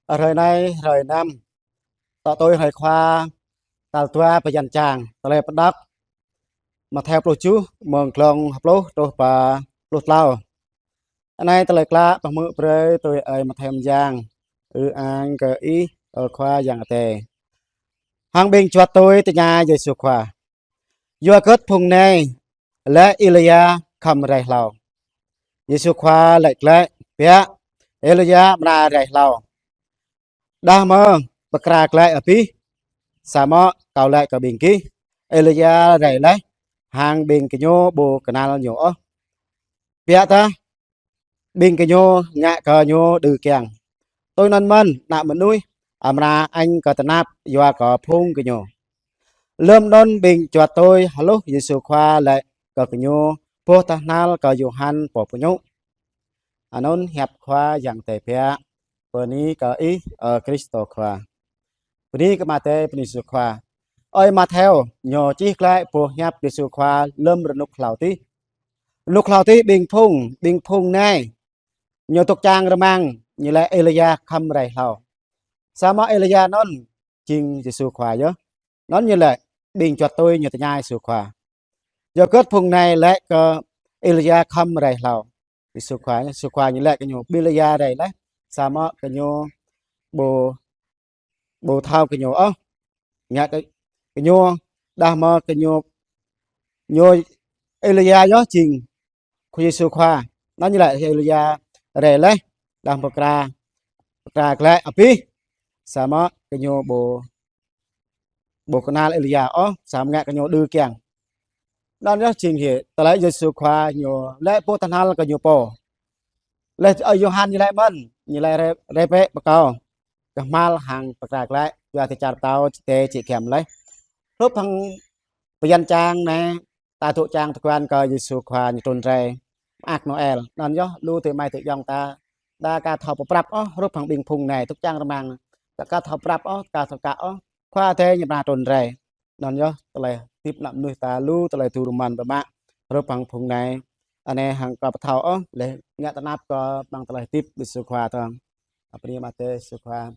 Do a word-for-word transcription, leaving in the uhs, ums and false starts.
Hrơi anai, hrơi năm, tŏ tui hrơi Khua, tal dua bơyan čang, tơlơi pơđŏk Mattheo pluh tơjuh, mơ̆ng glông pluh truh pơ pluh klâo. Anai tơlơi klă pơhmư̆ brơi tui ơi Mattheo mơyang. Ư-ang kơ Ih, ơ Khua Yang Adai. Hăng ƀing juăt tui tơña Yêsu Khua: Yua hơgĕt phung anai laĭ Êlia khŏm rai hlâo? Yêsu Khua laĭ glaĭ: Biă, Êlia amra rai hlâo, đah mơ̆ pơkra glaĭ abih. Samơ̆ Kâo laĭ kơ ƀing gih, Êlia rai laih, hăng ƀing gơñu ƀu kơnăl ñu ôh. Biă dah, ƀing gơñu ngă kơ ñu đơ kiăng. Tui anŭn mơ̆n, Ană Mơnuih amra añ kơ tơnap yua kơ phung gơñu. Lơm anŭn ƀing juăt tui hluh Yêsu Khua laĭ kơ gơñu bôh tơhnal kơ Yôhan Pô Pơñŭ. Anŭn hiăp Khua Yang Adai biă. Bơni kơ Ih, ơ Krist Khua. Bơni kơ Ama Adai, bơni Yêsu Khua. Ơi Mattheo, ñu čih glaĭ bôh hiăp Yêsu Khua lơm rơnŭk hlâo adih. Rơnŭk hlâo adih ƀing phung, ƀing phung anai ñu tŭk čang rơmang, ñu laĭ Êlia khŏm rai hlâo. Samơ̆ Êlia anŭn jing Yêsu Khua yơh. Anŭn ñu laĭ ƀing juăt tui ñu tơña Yêsu Khua: Yua hơgĕt phung anai laĭ kơ Êlia khŏm rai hlâo? Yêsu Khua, Yêsu Khua ñu laĭ kơ ñu: Êlia rai laih, samơ̆ gơñu ƀu, ƀu thâo kơ ñu ôh. Ngă kơ gơñu, đah mơ̆ gơñu, ñu Êlia yơh jing Khua Yêsu Khua. Anŭn ñu laĭ Êlia rai laih, đah mơ̆ pơkra, pơkra glaĭ abih. Samơ̆ gơñu ƀu, ƀu kơnăl Êlia ôh, samơ̆ ngă kơ ñu đơ kiăng. Anŭn yơh jing hĭ tơlơi Yêsu Khua ñu laĭ bôh tơhnal kơ ñu pô. Laih ơi Yôhan ñu laĭ mơ̆n, ñu laĭ rai, rai bĕ pơ Kâo kơhma̱l hăng pơkra glaĭ, yua kơ čar pơtao čơdai či giăm laih. Hrup hăng bơyan čang anai, ta dŏ čang tơguan kơ Yêsu Khua ñu trŭn rai, mơak Noel. Anŭn yơh lu adơi amai adơi ayŏng ta, ta aka thâo pơprăp ôh, hrup hăng ƀing phung anai tŭk čang rơmang, ta aka thâo pơprăp ôh, ta aka thâo kă ôh, Khua Adai ñu amra trŭn rai. Anŭn yơh tơlơi hơdip ană mơnuih ta lu tơlơi tŭ rơmang pơmă, hrup hăng phung anai. Anai hăng kơ pơthâo ôh, laih ngă tơnap kơ ƀing tơlơi hơdip Yêsu Khua tơ̆ng. Bơni Ama Adai, Yêsu Khua.